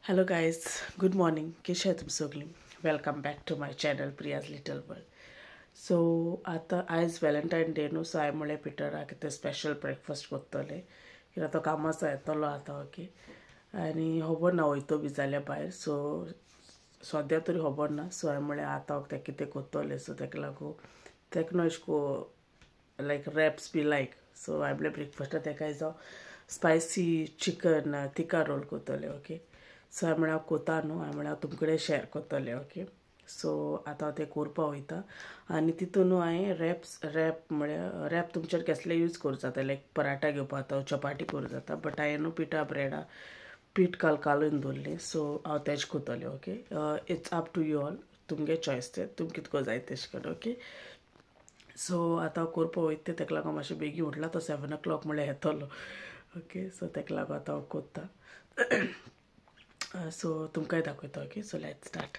Hello guys, good morning. कशे तुम सगळीं? Welcome back to my channel Priya's little world. So आतां आयज व्हॅलेंटायन डे न्हू, सो हांवें म्हणलें पिटराक कितें स्पेशल ब्रेकफास्ट करतलें, कित्याक तो कामाचो येतलो आतां. ओके, आनी खबर ना वयतो बी जाल्यार भायर, सो सद्या तरी खबर ना. सो हांवें म्हणलें आतां तें कितें करतलें. सो तेका लागून तेका न्हू अशें करून लायक रॅप्स बी लायक. सो हांवें म्हणलें ब्रेकफास्टाक तेका आयज हांव स्पायसी चिकन तिका रोल करतलें. ओके, सो हांवें म्हणलें हांव कोता न्हू, हांवें म्हणलें हांव तुमचे कडेन शेअर करतलें. ओके, सो आतां हांव तें करपा वयता. आनी तितून न्हू हांवें रॅप म्हळ्यार रॅप तुमच्यान कसले यूज करूं जाता, लायक पराठा घेवपा जाता, चपाटी करूं जाता. बट हांवें न्हू पिठा ब्रेडा पीठ काल कालून दवरलें, सो हांव तेच करतलें. Okay, it's up to you all, तुमगे चॉयस तें, तुमकां कितको जाय तेश करून. ओके, सो आतां हांव करपा वयता तें, तेका लागून मातशें बेगीन उठला, तो 7 o'clock म्हळ्यार येतलो. ओके, सो तेका लागून आतां हांव कोत्ता. सो तुमकांय दाखयता. Okay, so let's start.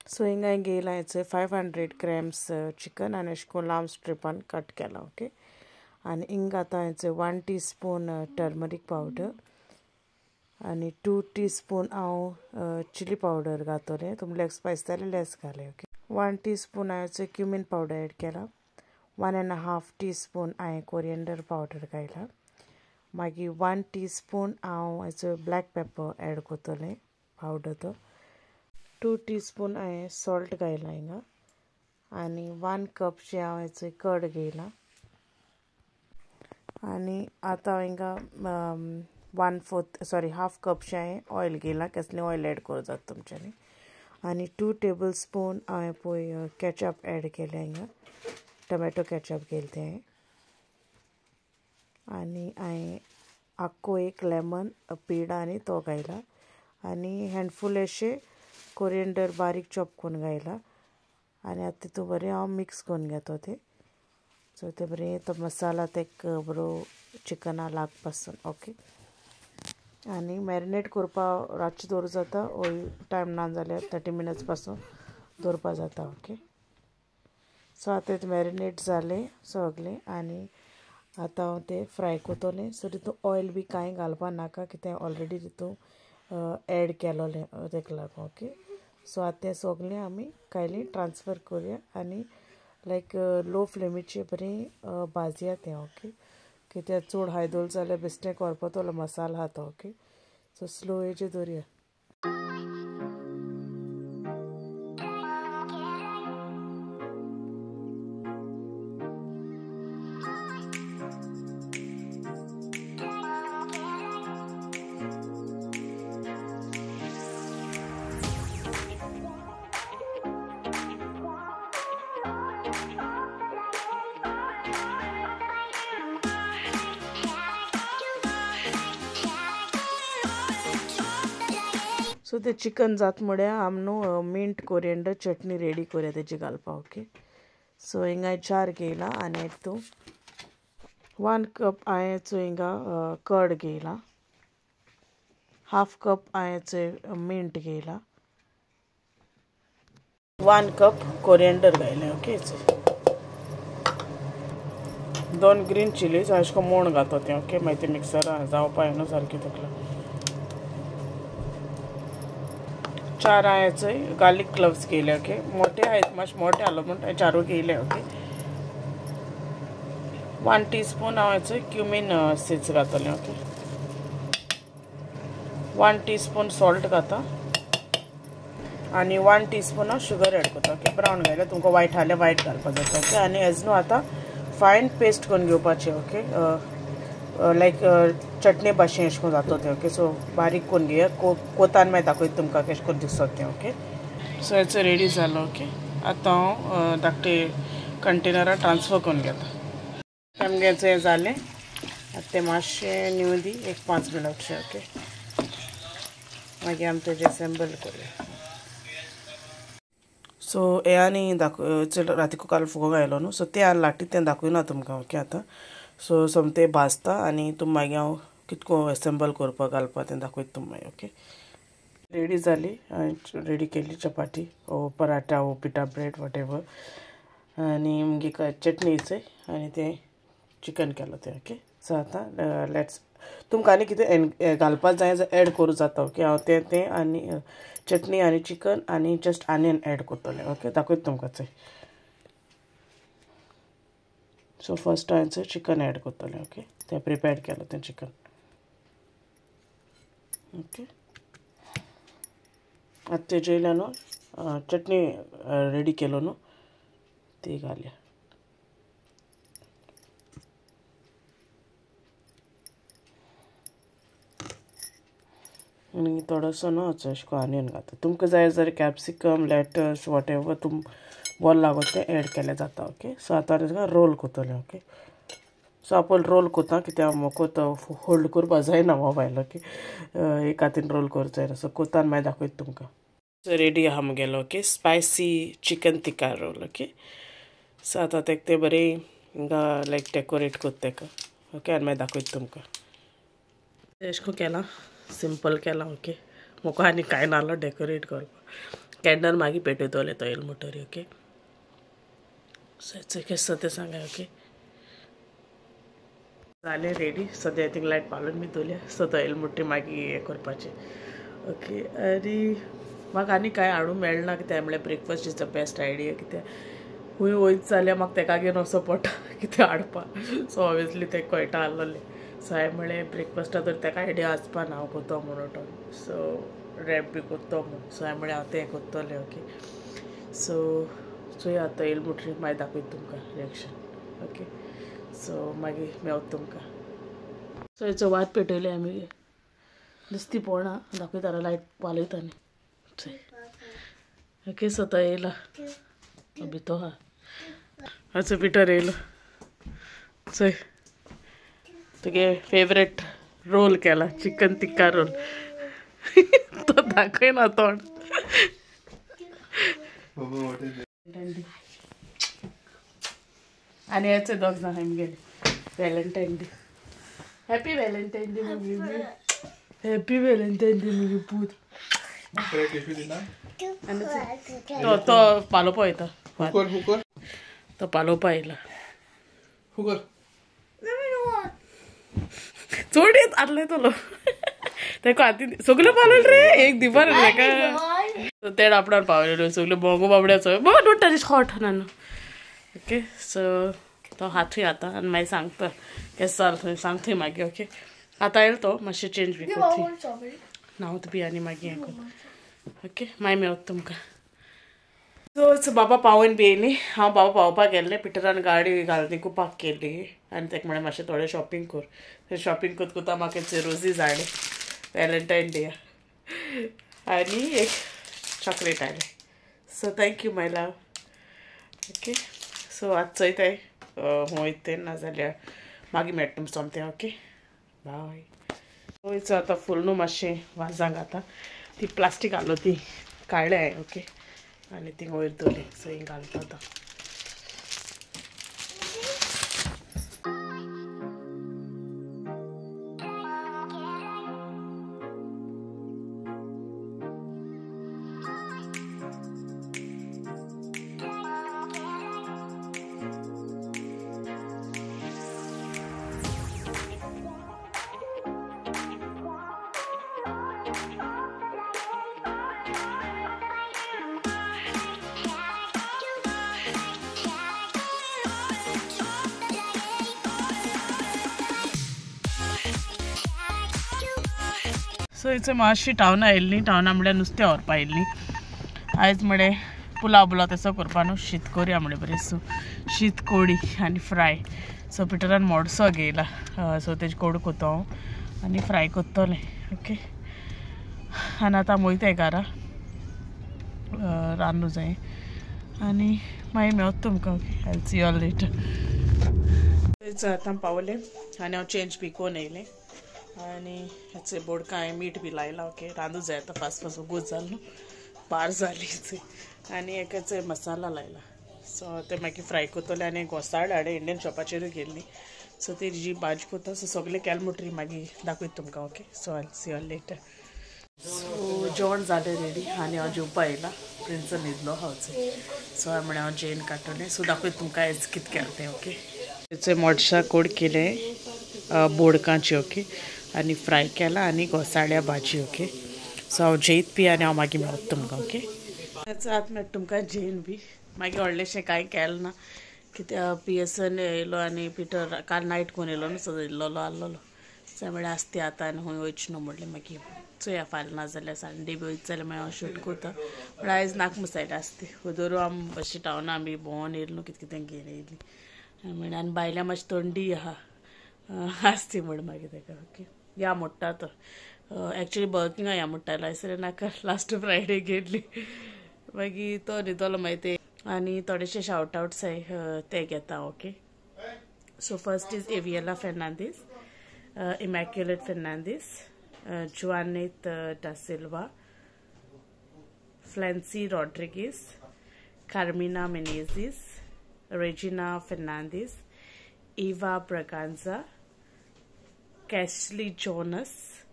So हिंगा हांवें घेयलां हेचो 500 ग्रॅम्स चिकन आनी अशें करून लांब स्ट्रिपान कट केलां. ओके, आनी हिंगा आतां हेचो 1 टीस्पून टर्मरीक पावडर आनी 2 टीस्पून हांव चिली पावडर घातलें. तुमी लेस स्पायस जाल्यार लेस घालें. ओके, 1 टीस्पून हांवें क्युमीन पावडर एड केला, 1.5 टीस्पून हांवें कोरियंडर पावडर घायला, मागीर 1 टीस्पून हांव हेचो ब्लॅक पेपर एड करतलें पावडर तो, 2 टीस्पून हांवें सॉल्ट घायला हिंगा, आनी 1 कपशें हांव हेचो कर्ड घेयला. आनी आतां हांव हिंगा 1/4 कपशें हांवें ऑयल घेयलां. कसलें ऑयल एड करूं जाता तुमच्यांनी. आनी 2 टेबल स्पून हांवें पळय केचप एड केलें हिंगा, टोमॅटो केचप घेयलें तें हांवें. आनी हांवें आख्खो एक लेमन पिळा आनी तो घायला, आनी हँडफूल अशें कोरियंडर बारीक चॉप करून घायला. आनी आतां तितून बरें हांव मिक्स करून घेता तें. सो तें बरें तो मसाला तेक बरो चिकना लाग पासून. ओके, आनी मॅरिनेट करपा रातचें दवरूं जाता, ओ टायम ना जाल्यार 30 मिनट्स पासून दवरपा जाता. ओके, सो आतां तें मॅरिनेट जालें सगळें, आनी आतां हांव तें फ्राय करतलें. सो तितून ऑयल बी कांय घालपा नाका, कित्याक ऑलरेडी तितून एड केलोलें तेका लागून. ओके, सो आतां तें सगळें आमी कायली ट्रान्सफर करुया आनी लायक लो फ्लेमीचेर बरें भाजया तें. ओके, कित्याक चड हाय दवरलें जाल्यार बेश्टें करपतलो मसाला आहा तो. ओके, सो स्लो हेजेर दवरया. सो ते चिकन जात म्हळ्यार आम न्हू मिंट कोरियंडर चटणी रेडी करुया तेजी घालपा. ओके, सो हिंगा 4 घेयला आनी तूं 1 कप हांवें हिंगा कर्ड घेयला, 1/2 कप हांवें मिंट घेयला, 1 कप कोरियंडर घायलें. ओके, 2 ग्रीन चिलीज अशें करून मोण घातो तें. ओके, मागीर तें मिक्सरान जावपा न्हू सारकें तेका. 4 हांवें गार्लीक क्लव्स घेयले. ओके, मोठे आहेत मातशे मोठे आलो म्हण हांवें 4 घेयले. ओके, 1 टीस्पून हांव हेचो क्युमीन सीड्स घातलें. ओके, 1 टीस्पून सॉल्ट घाता आनी 1 टीस्पून हांव शुगर एड करता. ओके, ब्रावन घायल्यार तुमकां वायट आसल्यार वायट घालपाक जाता. ओके, आनी एज न्हू आतां फायन पेस्ट करून घेवपाचें. ओके, लायक चटणी भाशेन अशें करून जाता तें. ओके, सो बारीक करून घेया, कोतान मागीर दाखयता तुमकां कशें करून दिसता तें. ओके, सो हेचो रेडी जालो. ओके, आतां हांव धाकटे कंटेनरान ट्रान्सफर करून घेता. आमगें हें जालें, आतां तें मातशें न्हू दी एक 5 मिनटशें. ओके, मागीर आमी तेजें असेंबल करुया. सो हें आनी दाखय रातीको काल फुगो घायलो न्हू, सो तें आनी लाटी तें दाखयना तुमकां. ओके, आतां सो सोमतें भाजता आनी तुम मागीर हांव कितको असेंबल करपाक घालपा तें दाखयता तुम मागीर. ओके, रेडी जाली, रेडी केली चपाटी ओ पराठा ओ पिटा ब्रेड what ever, आनी मागीर चटणीचें आनी तें चिकन केलो तें. ओके, सो आतां let's तुमकां आनी कितें घालपाक जाय जाल्यार एड करूं जाता ओके. हांव तें तें आनी चटणी आनी चिकन आनी जस्ट आनियन एड करतलें ओके. दाखयता तुमकां चोय. सो फर्स्ट हांवें चिकन एड करतलें ओके. तें प्रिपेर केलां तें चिकन ओके. आतां तेजे वयल्यान न्हू चटणी रेडी केलो न्हू ती घालया. आनी थोडोसो न्हू अशें करून आनियन घालता. तुमकां जाय जाल्यार कॅप्सिकम लॅटस what ever तुम बरें लागत तें एड केलें जाता ओके. सो आतां रोल करतलें ओके. सो आपूण रोल करता कित्याक म्हाका तो होल्ड करपा जायना मोबायल ओके. एक हातीन रोल करूं जायना. सो करता आनी मागीर दाखयता तुमकां. सो रेडी आहा मुगेलो okay spicy chicken tikka roll okay. So आतां तेका तें बरें लायक डेकोरेट करता तेका ओके आनी मागीर दाखयता तुमकां. अशें करून केलां सिंपल केलां ओके. म्हाका आनी कांय नासलो डेकोरेट करपाक. कॅन्डल मागीर पेटयतले तो येयल म्हणटरी ओके. सो केशें आसा तें सांगाय ओके. जालें रेडी. सद्या थिंग लायट पालोवन बी दवरल्या. सो तो येयल म्हणटरी मागीर हें करपाचें ओके. आनी म्हाका आनी कांय हाडूंक मेळना कित्याक म्हणल्यार breakfast is the best idea कित्याक खूंय वयत जाल्यार म्हाका तेका घेवन वचो पडटा कितें हाडपाक. सो ऑब्वियसली तें कळटा आसलोलें. सो हांवें म्हणलें ब्रेकफास्टा तर तेका आयडिया आसपा ना हांव करतो म्हणून. सो रॅप बी करतो म्हूण. सो हांवें म्हणलें हांव तें करतलें ओके. सो चोया आतां येयल म्हणटरी मागीर दाखयता तुमकां रिएक्शन ओके. सो मागीर मेवता तुमकां. सो हेचो वात पेटयली आमी नुस्ती पोळना दाखयता लायट पालयता न्ही ओके. सो तो येयला भितो आहा. आतां पिटर येयलो चोय तुगे फेवरेट रोल केला चिकन टिक्का रोल. तो दाखयना तोंड. आनी हेचे दोग जाण आमगेले Valentine day. Happy Valentine day मुगे. हॅपी व्हॅलेंटायन डे मुगे पूत. तो तो पालोवपा वयता. तो पालोवपा येयला. चोड येत आसले तलो तेका हातीन सगळें पावलें रे एक दिवपार तेका. तेड आपणान पावलेलो सगळ्यो बोंगो बाबड्याचो बो don't touch hot Nanu okay. So तो हातूय आतां आनी मागीर सांगता केस जाल थंय सांगथंय मागीर ओके. आतां येयलो तो मातशें चेंज बी करता न्हांवत बी आनी मागीर हें करता ओके. मागीर मेवता तुमकां. सो बाबा पावोवन बी येयली. हांव बाबा पावोवपाक गेल्लें. पिटरान गाडी घालून पार्क केल्ली आनी तेका म्हणलें मातशें थोडें शॉपिंग कर. थंय शॉपिंग करता करता म्हाका रोजी हाडले व्हॅलेंटायन डे आनी एक चॉकलेट हाडलें. So thank you my love okay. So आतां चोयताय वयता तें नाजाल्यार मागीर मेळटा तुमकां सोमतें ओके बाय. वयचो आतां फूल न्हू मातशें वाजांक आतां ती प्लास्टीक घालो ती काडल्या हांवें ओके आनी ती वयर दवरली. सो ही घालता आतां. सो हेचे मातशी टावना आयिल्ली. टावना म्हळ्यार नुस्तें व्हरपा आयिल्ली. आयज म्हळें पुलाव बुलाव तसो करपा न्हू शीत करया म्हळें बरें. सो शीत कोडी आनी फ्राय. सो पिटरान मोडसो घेयला. सो तेजी कोड करता हांव आनी फ्राय करतलें ओके. आनी आतां वयताय घरा रांदू जाय आनी मागीर मेवता तुमकां okay. I see you all later. आतां पावलें आनी हांव चेंज बी करून येयलें आनी हेचे बोडकां मीठ बी लायलां ओके. रांदू जाय आतां फास्ट फास्ट वोगोत जाल न्हू पार जाली आनी एकाचे मसाला लायला. सो ते मागीर फ्राय करतले आनी घोसाळ हाडे इंडियन शॉपाचेरूय गेल्ली. सो तेजी भाजी करता. सो सगळें केलें म्हणटरी मागीर दाखयता तुमकां okay. So I see you all later. So जेवण जालें रेडी आनी हांव जेवपा येयला. प्रिन्स न्हिदलो हांवचे. सो हांवें म्हणलें हांव जेवन काडटलें. सो दाखयता तुमकां आयज कितें केलें तें ओके. तेचे मोडशा कोड केलें बोडकांची ओके आनी फ्राय केला आनी घोसाळ्या भाजी ओके. सो हांव जेयत बी आनी हांव मागीर मेळत तुमकां ओके. आतां मेळटा तुमकां जेयन बी मागीर व्हडलेशें कांय केलें ना कित्याक पी एसन येयलो आनी पिटर काल नायट कोण येयलो न्हू सो इल्लोलो आहलोलो सो म्हळ्यार आसती आतां आनी खंय वयचें न्हू म्हणलें मागीर चोया फाल्यां ना जाल्यार संडे बी वयता जाल्यार मागीर हांव शूट करता पूण आयज नाक सायड आसती ओदोरू आमी मातशें टावना आमी भोंवोन येयली न्हू कितें कितें घेवन येयली म्हणल्यार आनी बायल्या मातशी थंडी आहा आसती म्हण मागीर तेका ओके. या मोडटा तो एक्चुली बर्गर या मोडटालो आयसर नाका लास्ट फ्रायडे घेतली मागीर तो न्हिदलो मागीर ते आनी थोडेशे शावट आवट्स ते घेता okay. So first is Aviela Fernandes, Immaculate Fernandes, Juanet da Silva, Flancy Rodrigues, Carmina Menezes, Regina Fernandes, Eva Braganza, Cashley Jonas,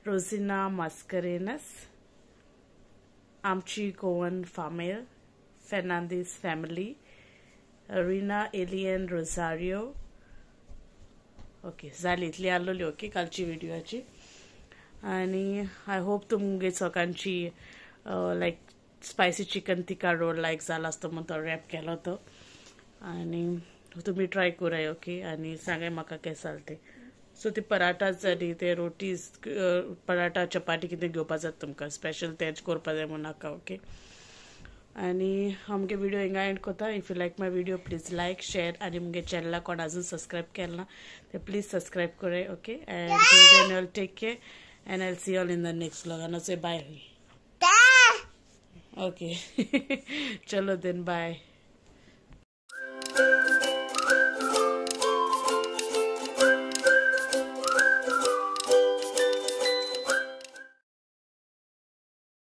Rosina Mascarenhas, Amchi Goan Famel, Fernandes family, Rina Elian Rosario okay. जाली इतली आसलोली okay कालची व्हिडिओची. आनी I hope तुमगे सगळ्यांची like spicy chicken tikka roll like जाला आसतो म्हूण तो रॅप केलो तो आनी तुमी ट्राय कराय ओके आनी सांगाय म्हाका केस जालें तें. सो ती पराठा जाली ते रोटीज पराठा चपाती कितें घेवपा जाता तुमकां स्पेशल तेंच करपा जाय म्हूण नाका ओके. आनी आमगे व्हिडिओ हिंगा एंड करता. If you like my video please like share आनी मुगे चॅनलाक कोण अजून सबस्क्रायब केलें ना ते प्लीज सबस्क्रायब कराय okay. And then all take care and I see all in the next vlog. आनी से बाय ओके. चलो then bye.